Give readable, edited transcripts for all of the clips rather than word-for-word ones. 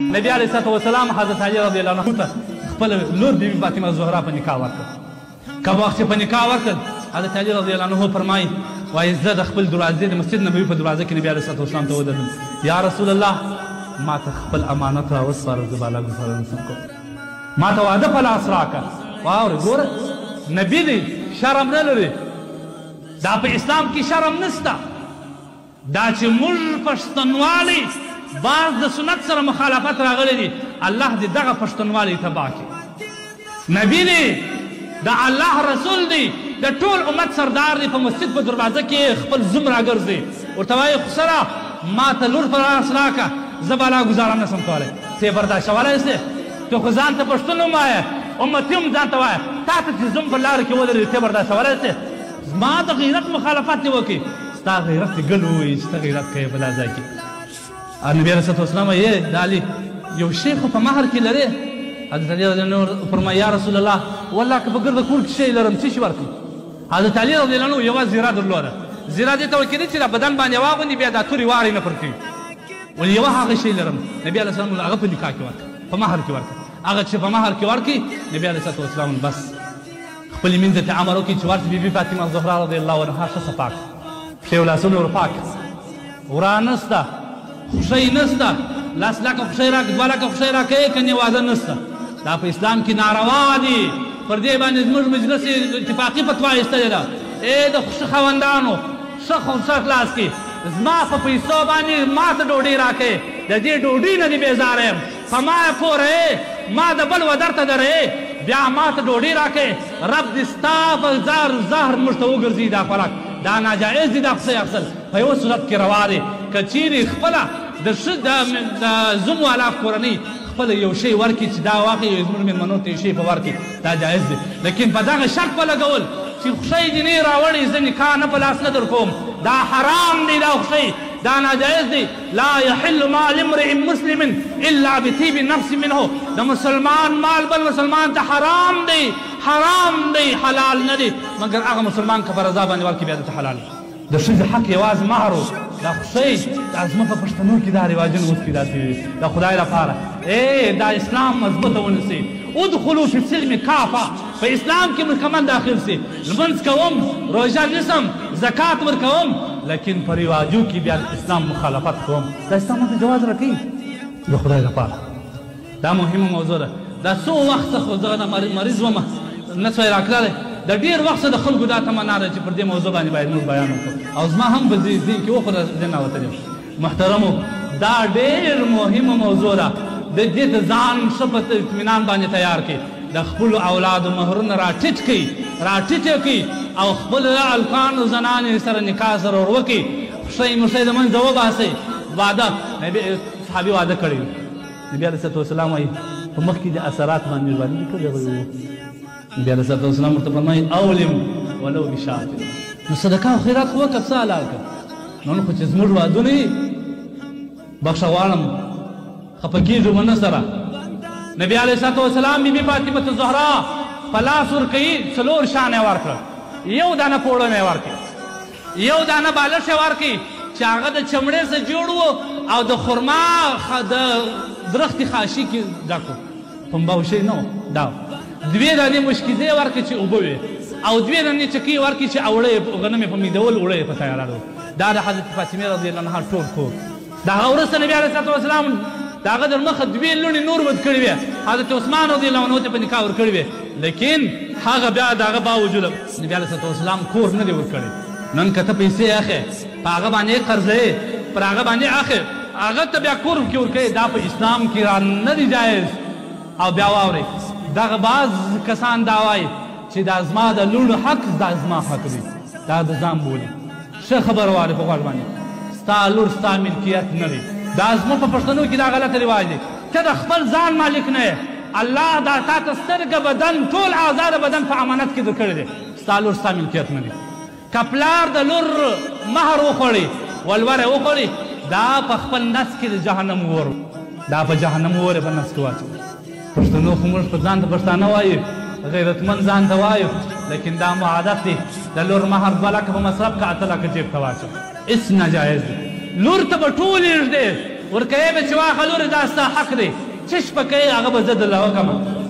نبی علیه الصلاة والسلام حضرت علی رضی الله عنه ته خپل لور بیبي فاطمه زهرا په نکاح ورکړ. کوم وخت چې په نکاح ورکړ، حضرت علی رضی الله عنه فرمایي، وایي زه د خپل دروازې د مسجد نبوي په دروازه کې نبی علیه الصلاة والسلام ته ودرېدم، یا رسول الله ما ته خپل امانت راوسپاره، زه به الله ګزاره نشم کولی، ما ته واده په لاس راکړه. واورې ګوره نبي دی، شرم نه لري، دا په اسلام کې شرم نشته. دا چې موږ پښتنوالی بعض د سنت سره مخالفت راغلی دی، الله دې دغه پښتنوالی تباه کړي. نبی دی، د الله رسول دی، د ټول امت سردار دی، په مسجد په دروازه کې خپل زوم راګرځي، ورته وایي خسره ما ته لور په لاس راکړه، زه به لا ګزاره نه شم کولی. ته یې برداشتولی شې؟ ته خو ځان ته پښتون هم وایه، امتي هم ځان ته وایه، تا ته چې زوم په لاره کې ودرېږي ته یې برداشتولی شې؟ زما د غیرت مخالفت دې وکړي، ستا غیرت دې ګل ووایي چې ته غیرت کوې په دا ځای کې. نبی علیه الصلاة والسلام وایي د علي یو شی خو په مهر کې لرې. حضرت علي رضی الله عنه فرمایي یا رسول الله والله که په ګرده کور کې شی لرم څه شي ورکړم. حضرت علي رضی الله عنه یوه زیره درلوده، زیره دې ته ویل کېده چې دا بدن باندې واغوندي بیا دا تورې وارې نه پر کوي، ولې یوه هغه شی لرم. نبی علیه السلام هغه په نکاح کې ورکړ، په مهر کې ورکړ. هغه چې په مهر کې ورکړي نبی علیه الصلاة والسلام بس خپلې مینځې ته امر وکړي چې ورته بیبي فاطمه زهرا رضی الله عنها ښه صفا کړه، پښې او لاسونه ور پاک کړه، ورا نسته، خوښۍ نسته، لس لکه خوښۍ راکړه، 2 لکه خوښۍ راکړې، کنې واده نسته. دا په اسلام کې ناروا دي. پر دې باندې زموږ مجلس اتفاقي فتوا ایستلې ده، ای د خوښ خاوندانو ښه خوښه خلاص کړي، زما په پیسو باندې ما ته ډوډۍ راکړې، د دې ډوډۍ نه دې بېزاره یم، په ما یې پورې ما د بل ودر ته درې، بیا ما ته ډوډۍ راکړې، رب دې ستا په زهر زهر موږ ته وګرځوي. دا خوراک دا ناجایز دي، دا خوښۍ اخیستل په یوه صورت کې روا دی که چیرې خپله د ښه د زوم والا کورنۍ خپله یو شی ورکړي چې دا واخلي زموږ مېلمنو ته یو شی په ورکړي، دا جایز دی. لیکن په دغه شرط په لګول چې خوښۍ دې نه راوړي زه نکاح نه په لاس نه در کوم، دا حرام دی، دا خوښۍ دا ناجایز دی. لا يحل مال امرئ مسلم الا بطيب نفس منه، د مسلمان مال بل مسلمان ته حرام دی، حرام دی، حلال نه دی، مګر هغه مسلمان که په رضا باندې ورکړي بیا درته حلال دی. د ښځې حق یوازې مهر و، دا خوښۍ دا زموږ په پښتنو کې دا رواجونه اوس پیدا شوي دي. د خدای لپاره ای دا اسلام مضبوطه ونیسئ، ادخلو فی السلم کافه، په اسلام کې مکمل داخل سي، لمونځ کوم، روژه نیسم، زکات ورکوم، لیکن په رواجو کې بیا د اسلام مخالفت کوم، دا اسلام ماته جواز راکوي؟ د خدای لپاره دا مهمه موضوع ده. دا څو وخت خو زه مریض وم، نه سوی راکړلی، د ډېر وخت څخه د خلکو دا تمنا ده چې پر دې موضوع باندې باید موږ بیان وکړو، او زما هم په ذهن کې و خو ذهن راوتلی. محترمو دا ډېر مهمه موضوع ده، د دې ته ځان ښه په اطمینان باندې تیار کړئ، د خپلو اولادو مهرونه راټیټ کړئ، راټیټ یې کړئ، او خپل هلکانو زنانې سره نکاح سره ور وکړئ، خوښۍ موښۍ د منځه وباسئ. واده نبی صحابي واده کړی، نبي علیه الصلاة والسلام وایي په مخ کې د اثرات باندې ژوند لیکلی وایي. نبي علیه الصلاة والسلام ورته فرمایي اولم ولو بشات، نو صدقه او خیرات خو وکړه، څه حلال کړه. نن خو چې زموږ وادونه وي، بخښه غواړم خفه کېږو به نه سره. نبي علیه الصلاة والسلام بیبي فاطمة الزهرا په لاس ورکوي، 4 شیان یې ورکړل، یو دانه پوړنه یې ورکړي، یو دانه بالښت یې ورکړي چې هغه د چمړې څخه جوړ و او د خرما د درختې خاشي کې ډک و، پنبه او شی نه و. دا 2 دانې مشکیزې یې ورکړې چې اوبه وې، او 2 دانې چکۍ یې ورکړې چې اوړه یې غنم یې په میدول، اوړه یې په تیارول. دا د حضرت فاطمې رضی الله عنها ټول کور. د هغه وروسته نبي علیه الصلاة والسلام د هغه در مخه 2 لوڼې نور ود کړې وې، حضرت عثمان رضی الله عنه ته په نکاح ورکړې وې، لیکن هغه بیا د هغه باوجود نبي علیه الصلاة والسلام کور نه دی ورکړی. نن که ته پیسې اخې په هغه باندې قرضې پر هغه باندې اخې، هغه ته بیا کور کې ورکوې، دا په اسلام کې را نه دی جایز. او بیا واورئ دغه بعض کسان دا وایي چې دا زما د لوڼو حق دا زما حق دی، دا د ځان بولي. ښه خبره واورئ په غوږ باندې، ستا لور ستا ملکیت نه دی. دا زموږ په پښتنو کې دا غلط رواج دی، ته د خپل ځان مالک نه یې، الله دا تا ته سترګه بدن ټول اعضاء بدن په امانت کې درکړی دی، ستا لور ستا ملکیت نه دی. که پلار د لور مهر وخوړي، ولور یې وخوړي، دا په خپل نس کې د جهنم اور، دا په جهنم اور یې په نس کې واچوي. پښتنو خو موږ په ځان ته پښتانه وایو، غیرتمن ځان ته وایو، لیکن دا مو عادت دی د لور مهر 2 لکه په مصرف که 8 لکه جیب ته واچوه، هېڅ ناجایز دی. لور ته به ټول ږدې، ورکوې به چې واخله لورې دا ستا حق دی، چې شپه کوې هغه به زه درله وکړم.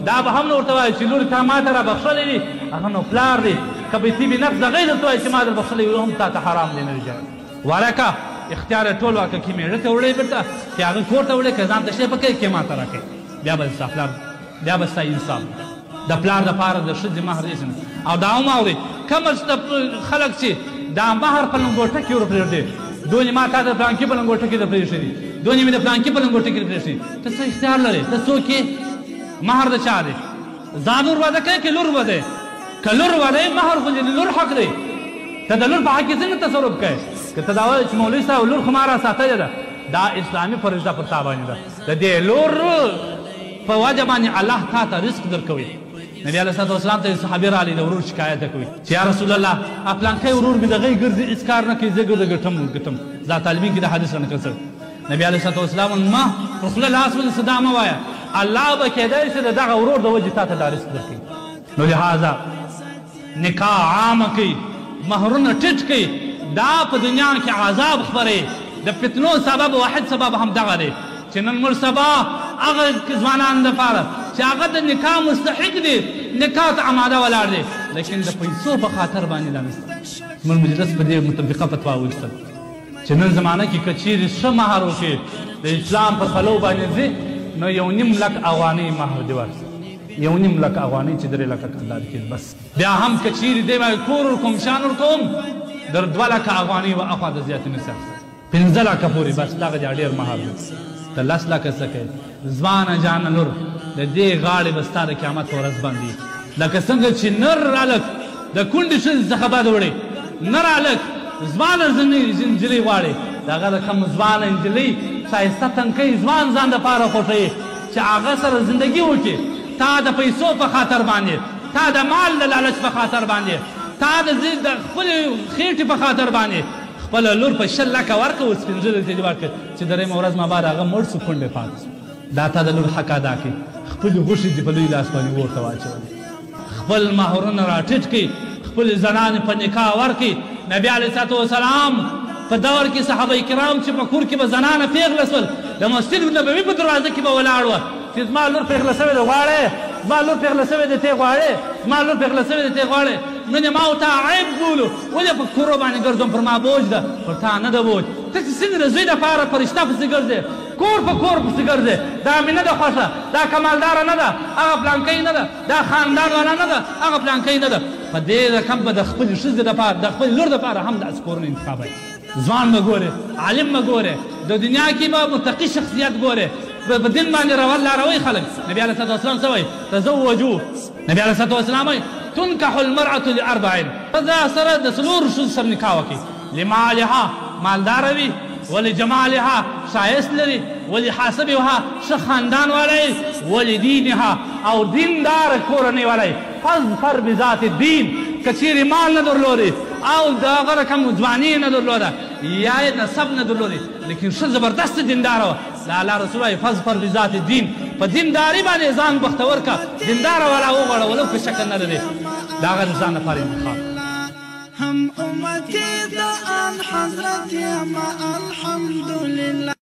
دا به هم نه ورته وایي چې لورې تا ما ته را بخښلی دی، هغه نو پلار دی، که به طیب نفس د غیر درته وایي چې ما در بخښلی وي هم تا ته حرام دی، نه دی جایز. ورکه اختیار یې ټول ورکړه، که مېړه ته وړې بېرته، که هغه کور ته وړې، که ځان ته شی پکوې، که ما ته راکوې، بیا به ستا پلار، بیا به ستا انصاف. د پلار دپاره د ښځې مهر هېڅ نه. او دا هم اورئ، کوم خلک چې دا مهر په لنګوټه کې ورپرېږدي، دونې ما تا د پلانکي په لنګوټه کې در پرېښی دي، دونې مې د پلانکي په لنګوټه کې در پرېښی، ته څه اختیار لرې؟ ته څوک یې؟ مهر د چا دی؟ ځان ور واده کوې که لور واده؟ که لور واده مهر خو دې د لور حق دی، ته د لور په حق کې څنګه تصرف کوې؟ که ته دا وایې چې مولوي صاحب لور خو ما را ساتلې ده، دا اسلامي فریضه پر تا باندې ده، د دې لور په وجه باندې الله تا ته رزق درکوي. نبی علیه الصلاة والسلام ته صحابي راغلی، د ورور شکایت کوي چې یا رسول الله پلانکی ورور مې د غی ګرځي، هېڅ کار نه کوي، زه ګرځه ګټم ګټم. دا طالبین کې د حدیث را نقل شوی. نبی علیه الصلاة والسلام ما پر خوله لاس ونیسه، دا مه وایه، الله به کېدای شي د دغه ورور د وجې تا ته دا رزق درکوي. نو لهذا نکاح عامه کوي، مهرونه ټیټ کوي، دا په دنیا کې عذاب خپروي. د فتنو سبب واحد سبب هم دغه دی چې نن موږ سبا هغه ځوانانو دپاره چې هغه د نکاح مستحق دی، نکاح ته اماده ولاړ دی، لیکن د پیسو په خاطر باندې دا نشته. زموږ مجلس په دې متفقه فتوا وویستل چې نن زمانه کې که چیرې ښه مهر وکړي د اسلام په پلو باندې ځي، نو 1.5 لک افغانۍ مهر دې ورکړي، 1.5 لک افغانۍ چې 3 لکه کلدارې کېږي بس. بیا هم که چیرې دی وایي کور ورکوم، شان ورکوم، در 2 لکه افغانۍ به اخوا ته زیاتې نه شي اخیستی، 5 لکه پورې بس، دغه دې ډېر مهر دی. ته 10 لکه څه کوې؟ ځوانه جانه لور، د دې غاړې به ستا د قیامت په ورځ بندي، لکه څنګه چې نر هلک د کونډې ښځې څخه بد وړي، نر هلک ځوانه نجلۍ غواړي، د هغه رقم ځوانه نجلۍ ښایسته تنکۍ ځوان ځان دپاره خوښوي چې هغه سره زندګي وکړي. تا د پیسو په خاطر باندې، تا د مال د لالچ په خاطر باندې، تا د خپلې خېټې په خاطر باندې خپله لور په 20 لکه ورکړه، اوس 5 لکه دې ورکړه چې درېیمه ورځ ما بعد هغه مړ سو، کونډې پاتې سو. دا تا د لور حق ادا کړي، خپلې غوښې دې په لوی لاس باندې اور ته واچولې، خپل مهرونه راټیټ کړي، خپلې زنانې په نکاح ورکړي. نبي علیه الصلاة والسلام په دور کې صحابه کرام چې په کور کې به زنانه پېغله سول، د مسجد نبوي په دروازه کې به ولاړ وه چې زما لور پېغله سوې ده غواړې، زما لور پېغله سوې ده ته غواړې، زما لور پېغله سوې ده ته غواړې. نن ما او تا عیب بولو، ولې په کورو باندې ګرځم، پر ما بوج ده، پر تا نه ده بوج. ته چې څنګه د زوی دپاره په رشته پسې ګرځې، کور په کور پسې ګرځې، دا مې نه ده خوښه، دا کمالداره نه ده، هغه پلانکۍ نه ده، دا خاندان والا نه ده، هغه پلانکۍ نه ده. په دې رقم به د خپلې ښځې دپاره، د خپلې لور دپاره هم داسې کورونه انتخابوي. ځوان به ګورې، عالم به ګورې، د دنیا کې به متقي شخصیت ګورې، په دین باندې روان لاروي خلک. نبي علیه الصلاة والسلام څه وایي؟ تزوجو. نبي علیه الصلاة والسلام وایي تنکح المرأة لأربع، ښځه سره د څلورو ښځو سره نکاح وکړي، لمالها مالداره وي، ولجمالها ښایست لري، ولحسبها ښه خاندان والی، ولدینها او دیندار کورنۍ والی. فاظفر بذات الدین، که چیرې مال نه درلودی او د هغه رقم ځواني نه درلوده یا یې نسب نه درلودی، لیکن ښه زبردست دینداره وه، د الله رسول وایي فاظفر بذات الدین، په دینداري باندې ځان بختور کړه، دینداره والا وغواړه ولو که شکل نه لري، د هغه د ځان لپاره انتخاب. هم امتي د ان حضرت ما الحمدلله.